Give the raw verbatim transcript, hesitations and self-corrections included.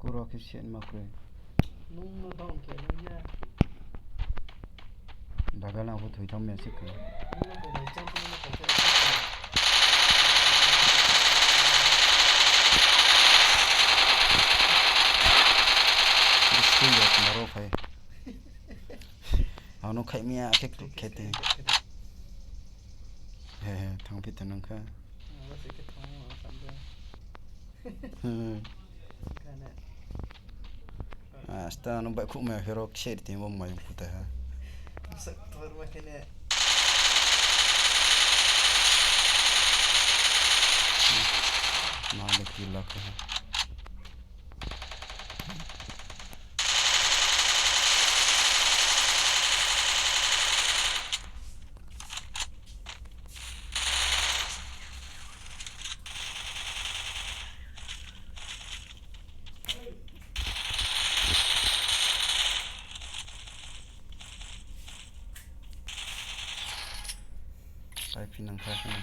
Uro khe se ma kroi. Nung no down khe nung ya. Bagal ang pho thoi tang mi se khe. Nung no khe mai chang nung no khe. School ya tma ro phai. Ano khai mi ya khe khe te. He he, thang phi ta nang kha. Abo se khe thang ma sam de. Hmm. Khane. Asta ano baihkhouh mai khe ro kser ti bo mai kuta ha. Sak tor ma khane. Ma le ki la kha. Pai phi nang kha khna.